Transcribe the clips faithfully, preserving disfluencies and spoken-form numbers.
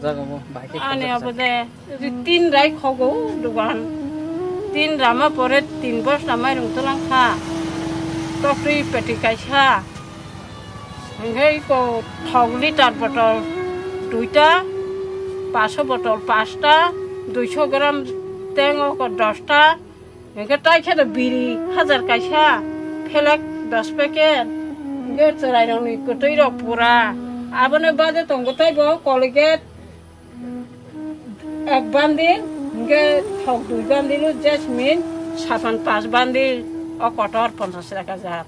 Jaga bo bahai khe Ani khobjak abo sa. De, ri tin rai khogo dugan. Tin rama pore tin bosta mairung twlang kha. Tokri peti kaisa. Hingke iko thok litar botol duita, paso botol pasta, duiso gram teng oko dosta. Hingke tai khe to biri hajar kaisa, phelek dos packet, hingke chwrairokni kwtwirok pura. Aboni bade tongo taibo Colgate ek bandil, hingke thok dui bandil, jasmine sapan pas bandil, o kotor ponchas taka jar.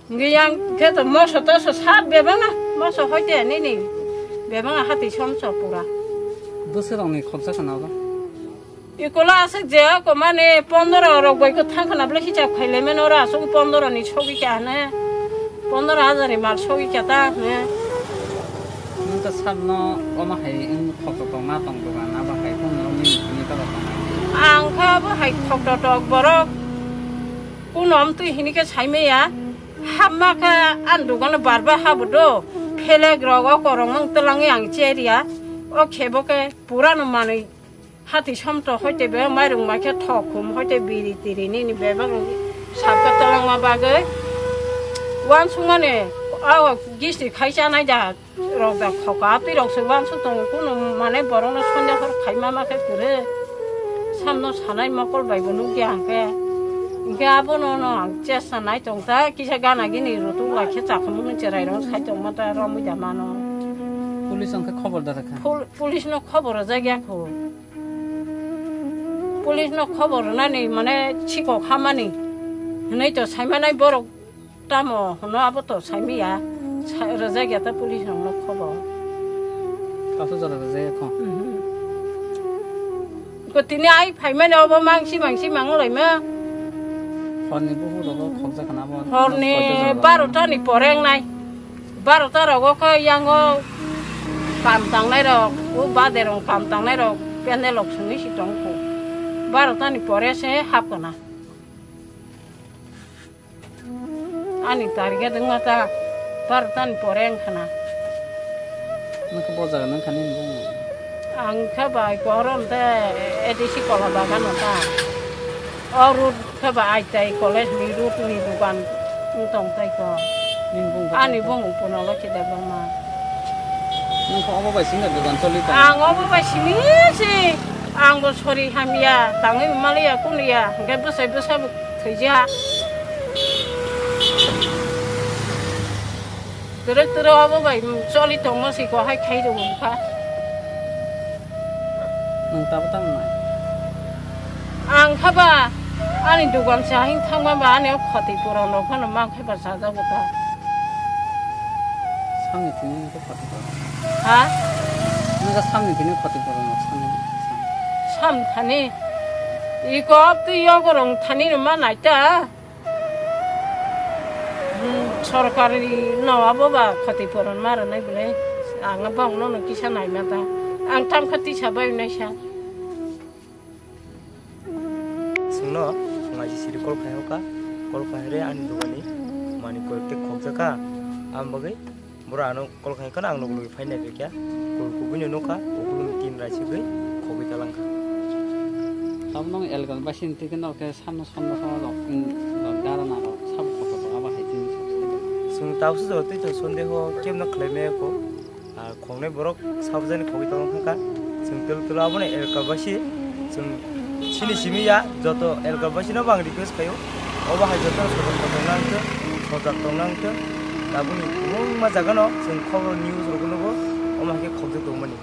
Hingke yang khe to moso toso sa bebana, moso hoite nini bebana hati somso pura. Bwswrokni khobjakha na abo? Ikola aswk je ako mane pondoro rok bai ko thang khana bwle hisab khailai mano ora aswk pondoro ni sogwi kha hane. Pondoro hajar ni mal sogwi kha ta hane. Nwng ta sakno omo hai wng khokto tong na tong dogan abo hai kung no ni ni ta tong. Ang kha bo hai khokto tok borok. Kuno amtwi hini khe saimaya. Hapma khe ang dogano barba habo do. Phelek rok o korokmung twlangwi ang cheria. O khebo khe purano manwi. Hati somto hoite be mairung mai khe thok khum hoite biri tiri nini bebak sabka twlangma bagwi. Wansukmani o gisti khai chanai da rok da khoka twi rok se wansuk tongo kuno mane borokno sonde hor khai mama khe kwrwi. Samno sanai mokol bai bo nukya hwnkhe. Hwnkhe abono no ang chesta nai tong ta kisa gana gini rutuk lai khe chakhamung cherai rok sai tongma ta romwi da mano. Police hwnkhe khobor da rwkha? Pol-, police no khobor rwjak ya kho. Police no khobor rwnani mane sikok hamani hwnwi to saimanai borok tamo hwno abo to saimaya sa-, rwjak ya ta police rok no khobor. Kaso jora rwjak ya kho? Mhm. Ko tini ai phaimani obo mangsi mangsi manglaima. Horni buhu rogo khokjak khana bo. Horni koito jora? Barota ni pore wngnai. Barota rogo khe yango kam tangnai rok, o bade rok kam tangnai rok pendel rok songwi si tong kho. Barota ni pore se hap kana. Ani target wngma ta barota ni pore wng khana. Nokha bo jaga nang khani bung. Ang khe bai korom te A D C kola bagan ta. O road khe ba I T I college ni road ni dogan wng tong tai ko. Nini bung khe Ani bung puno lo khe debama. Nokha obo bai singa dogan choli tong. Ang obo bai simi si. Ang bo sori hamya, tangwi maliya kuniya, hingke bwsai bwsa bo thwijak. Twrwk twrwk obo bai choli tongma si ko hai khai rw wngkha. Nwng tabuk tamo nai? Ang kha ba ani dogan se ahing thangma ba ani o khoti puron rok phano mang khe ba chajago ta. Samni tini khe khoti puron. Ha? Nwng khe samni tini khoti puron rok samni. Sam thani. I kok twi yogorong thani rwma nai ta. Hmm, sorkari no abo ba khoti puron ma rwnai bwle. Ang bong no no kisa nai ma ta. Ang tam kha tisa bai nai sa. Chwngno, chwng aji siri call khai hoka, call khai re ani dogani mani koyek te khokjaka, am bagwi boro ano call khai khana ang logi logi phai nai phaikha, kul kubui no nokha, ukulum tin rai sigwi khogwi talangkha. Tabuk nong elgan bai sini twi khe nok khe sanno sanno rok, rok dara na rok sabo khokjak abo hai tini. Chwng tabuk se jotoi to sondeho kemno khlai maya kho. Ar khongnai borok sabjani khogwi tongna thangkha. Chwng twlwk twlwk abono elkar baisi chwng sini simi ya, joto elkar baisino bo ang request khaio. Obo hai jotono sotok tongna wngthwng, sojak tongna wngthwng. Tabukni kwbangma jagano chwng khobor news rwgwi nugo, omo hai khe khokjak tongmani.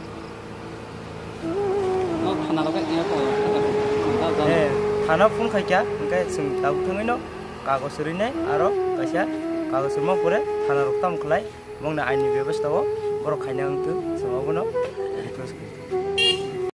No thana rok khe, eh, ko, eh, thana phone khaikha, hwnkhe chwng tabuk thangwino kagoj rwinai, aro kaisa kagoj rwma pore thana rok tamo khlai. Bongni aini bebostao borok khaina wngtwk, chwng abono